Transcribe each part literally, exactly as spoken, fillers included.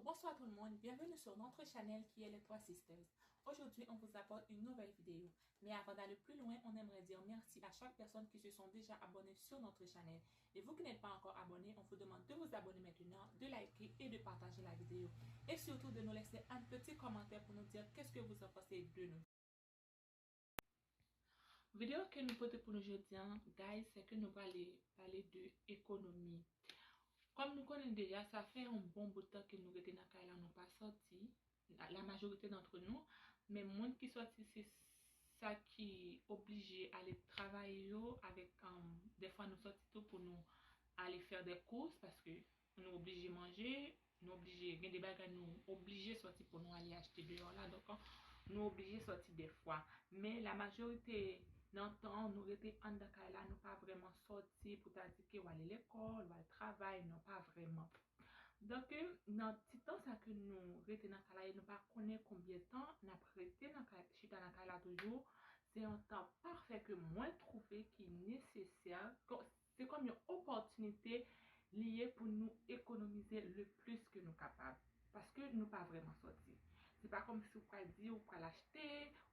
Bonsoir tout le monde, bienvenue sur notre channel qui est les Trois Sisters. Aujourd'hui, on vous apporte une nouvelle vidéo. Mais avant d'aller plus loin, on aimerait dire merci à chaque personne qui se sont déjà abonnés sur notre channel. Et vous qui n'êtes pas encore abonné, on vous demande de vous abonner maintenant, de liker et de partager la vidéo. Et surtout de nous laisser un petit commentaire pour nous dire qu'est-ce que vous en pensez de nous. Videyo ke nou pote pou nou jodi a, guys, se ke nou prale pale de ekonomi. Kòm nou konnen deja, sa fè yon bon bout tan ke nou rete nan kay la, nou pa sòti, la majorite d'entre nous, men moun ki sòti, se sa ki oblije ale travay yo, avèk, um, defwa nou sòti tou pou nou ale fè de course, paske nou oblije manje, nou oblije gen de bagay nou oblije sòti pou nou ale achte deyò la. Donk, nou oblije sòti defwa. Men la majorite nan tan, nou rete anndan kay la, nou pa vrèman sòti pou ta di ke w ale lekòl, w al travay, non, pa vrèman. Donk, nan ti tan sa ke nou rete nan kay la, e nou pa konnen konbyen tan n ap rete nan kay, chita nan kay la toujou, se yon tan pafè ke mwen twouve ki nesesè, se kòm yon opòtinite li ye pou nou ekonomize le plis ke nou kapab. Paske nou pa vrèman sòti. Se pa kòmsi ou pral di ou pral achte,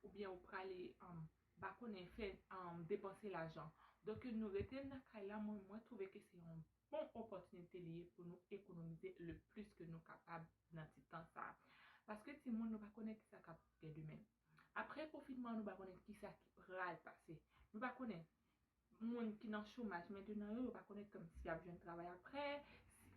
oubyen ou prale, um, pa konnen fè, um, depanse lajan. Donk, nou rete nan kay la, mwen, mwen twouve ke se yon bon opòtinite li ye pou nou ekonomize le plis ke nou kapab nan ti tan sa a. Paske timoun, nou pa konnen kisa k ap gen demen. Apre konfinman, nou pa konnen kisa ki pral pase. Nou pa konnen moun ki nan chomaj mentenan yo, yo pa konnen kòmsi y ap jwenn travay apre,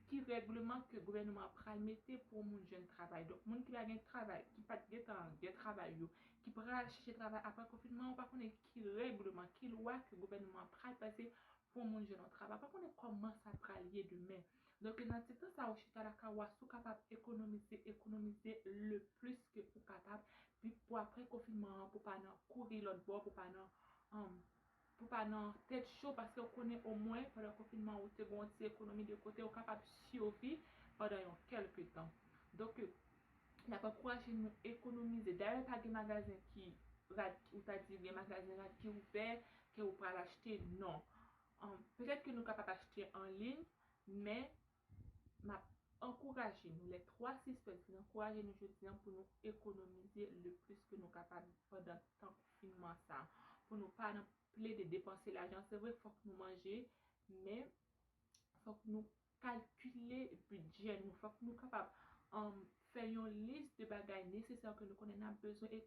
ki règleman ke gouvènman an pral mete pou yon moun jwenn travay. Donk, moun ki pa gen travay, ki pa t gentan gen travay yo, ki pral chèche travay apre konfinman, yo pa konnen ki règleman, ki lwa ke gouvènman an pral pase pou yon moun jwenn yon travay. Pa konnen kòman sa pral ye demen. Donk, nan ti tan sa, ou chita lakay ou a, si w kapab ekonomize, ekonomize le plis ke ou kapab, pi pou apre konfinman an, pou pa nan kouri lòt bò, pou pa nan, um, pou pa nan tèt cho, paske ou konnen omwen pandan konfinman an, ou te gen yon ti ekonomi de kote, ou kapab siviv pandan yon kèlke tan. Donk, n ap ankouraje nou ekonomize. Dayè, pa gen magazen ki rad, ou ta di gen magazen rad ki ouvè, ke ou pral achte, non. Um, petèt ke nou kapab achte an liy, men m ap ankouraje nou, les Trois Sisters, vin ankouraje nou jodi a pou nou ekonomize le plis ke nou kapab pandan tan konfinman sa, pou nou pa nan plede depanse lajan. Se vre, fòk nou manje, men fòk nou kalkile bidjè nou. Fòk nou kapab, um, fè yon lis de bagay nesesè ke nou konnen n ap bezwen e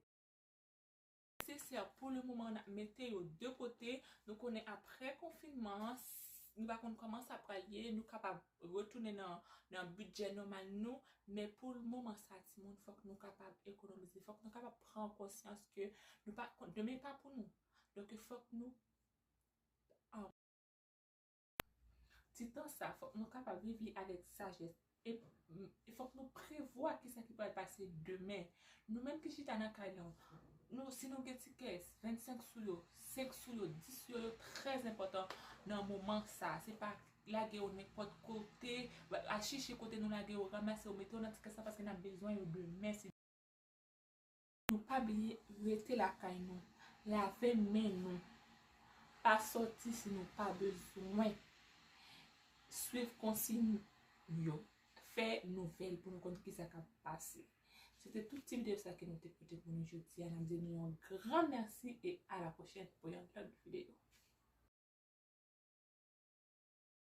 nesesè pou le moman, n ap mete yo de kote. Nou konnen apre konfinman an, s-, nou pa konn kòman sa pral ye, nou kapab retounen nan, nan bidjè nòmal nou, men pou le moman sa, timoun, fòk nou kapab ekonomize, fòk nou kapab pran konsyans ke nou pa, demen pa pou nou. Donk, fòk nou Ti tan sa, fòk nou kapab viv li avèk sajès. E, e fòk nou prevwa kisa ki pral pase demen. Nou menm ki chita nan kay nou, nou, si nou gen ti kès, vennsenk sou yo, senk sou yo, dis sou yo, yo trè enpòtan nan moman sa. Se pa lage yo nenpòt kote, al chèche kote nou lage yo, ranmase yo, mete yo nan ti kès la paske n ap bezwen yo demen. Si Nou pa bliye rete lakay nou, lave men nou, pa sòti si nou pa bezwen, swiv konsiy yo, fè nouvèl pou nou konn kisa k ap pase. Se te tout ti videyo sa ke nou te pote pou nou jodi a. N ap di nou yon gran mèsi e a la pwochèn pou yon lòt videyo.